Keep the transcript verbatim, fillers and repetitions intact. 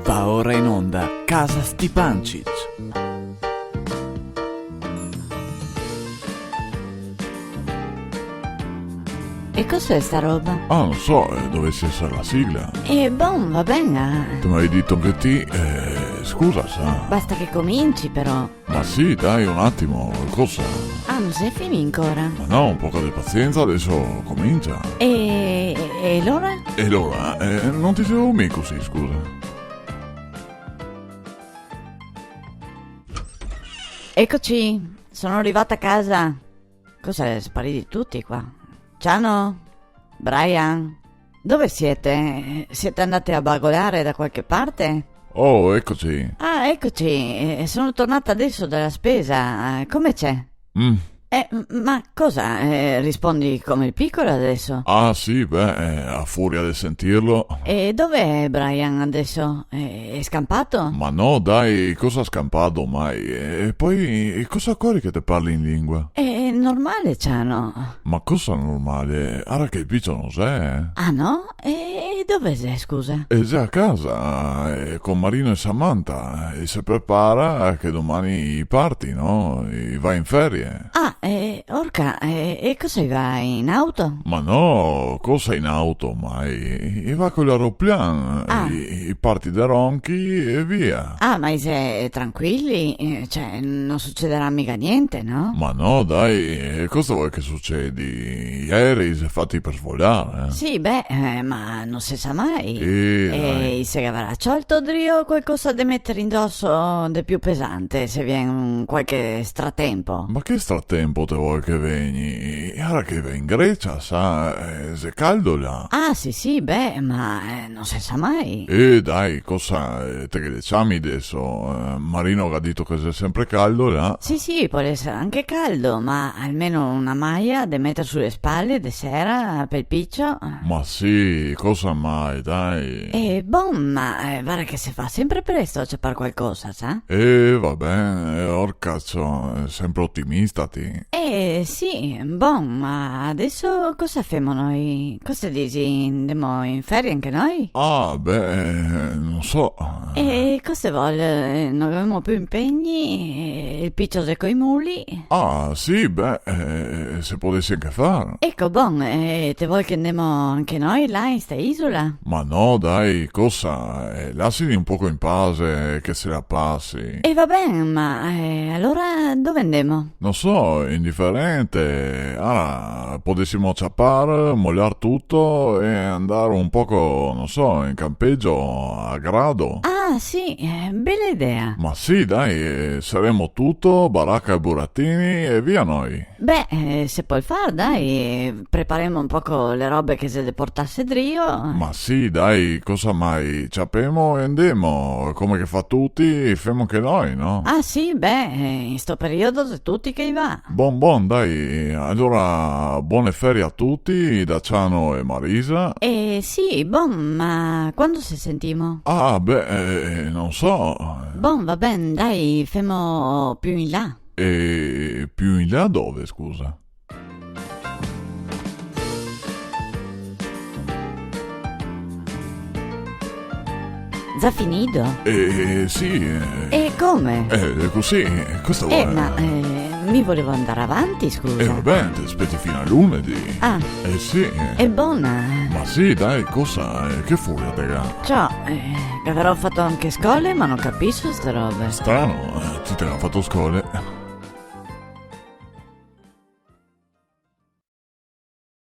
Va ora in onda Casa Stipancich. E cos'è sta roba? Ah, no so, eh, dovesi eser la sigla. Eh, bon, va ben, ah. Te me gavevi dito anche ti, eh, scusa, sa. Basta che cominci, però. Ma sì, dai, un atimo, cosa? Ah, no xe finì ancora? Ma no, un poco de pazienza, deso comincia. E, e alora? E alora? Eh, no te disevo mi cusì, scusa. Ecoci, son rivada a casa. Cos'è, spariti tuti qua? Ciano? Brian? Dove siete? Siete andati a bagolare da qualche parte? Oh, ecoci. Ah, ecoci, eh, son tornada deso da la spesa. Eh, come xe? Mm. Eh, m-, ma cosa? Eh, rispondi come el picolo deso? Ah, sì, beh, eh, a furia de sentirlo. E dove xe Brian deso? Eh, xe scanpà? Ma no, dai, cosa scanpà mai? E po, e cosa ocori che te parli in lingua? Xe normale, Ciano. Ma cosa normale? Ara che el picio no xe, eh? Ah, no? E dove xe, scusa? E xe a casa, eh, con Marino e Samantha, e se prepara che doman i parti, no? I va in ferie. Ah, eh, orca, eh, e cosa i va, in auto? Ma no, cosa in auto, mai? I va co l'aeroplano, ah, i, i parti de Ronchi e via. Ah, ma i xe tranquili? Eh, cioè, no sucederà miga gnente, no? Ma no, dai, eh, cosa te vol che sucedi? I aerei i xe fati par svolar, eh? Sì, beh, eh, ma no se sa mai. Eh, dai. I se gavarà ciolto drio qualcosa de meter indoso de più pesante, se vien un qualche stratempo. Ma che stratempo te vol che vegni? Ara che i va in Grecia, sa, eh, xe caldo là. Ah, sì, sì, beh, ma, eh, no se sa mai. Eh, dai, cosa, eh, te ghe le ciami deso? Eh, Marino ga dito che xe sempre caldo là. Sì, sì, pol eser anche caldo, ma almeno una maia de meter su le spale de sera, pel picio. Ma sì, cosa mai, dai. Eh, bon, ma, eh, varda che se fa sempre presto a ciapar qualcosa, sa? Eh, va ben, eh, orcacio, eh, sempre otimista ti. Eh, sì, bon, ma deso cosa femo noi? Cosa te disi, ndemo in ferie anche noi? Ah, beh, eh, no so. E cosa te vol? Eh, no gavemo più impegni, eh, el picio xe coi muli. Ah, sì, beh, eh, se podesi anche far. Eco, bon, eh, te vol che ndemo anche noi là in sta isola? Ma no, dai, cosa? Eh, lasili un poco in pace, che se la pasi. E va ben, ma, eh, alora dove ndemo? No so, indiferente. Ah, podesimo ciapar, molar tuto e ndar un poco, no so, in campegio a grado. Ah, sì, eh, bela idea. Ma sì, dai, eh, seremo tuto, baraca e buratini e via noi. Beh, eh, se pol far, dai, eh, preparemo un poco le robe che xe de portarse drio. Ma sì, dai, cosa mai? Ciapemo e ndemo, come che fa tuti, femo anche noi, no? Ah, sì, beh, eh, in sto periodo xe tuti che i va. Bon, bon, dai, alora bone ferie a tuti, da Ciano e Marisa. Eh, sì, bon, ma quando se sentimo? Ah, beh, eh, no so. Bon, va ben, dai, femo più in là. E più in là dove, scusa? Za finì? Eh, sì, eh. E come? Eh, cusì, cosa te vol? Eh, ma, eh, mi volevo andar avanti, scusa. Eh, va ben, te speti fin a lunedì. Ah. Eh, sì. E bon. Ma sì, dai, cosa, eh, che furia te ga? Ciò, eh, che gavarò fato anche scole, ma no capiso ste robe. Strano, eh, ti te ga fato scole?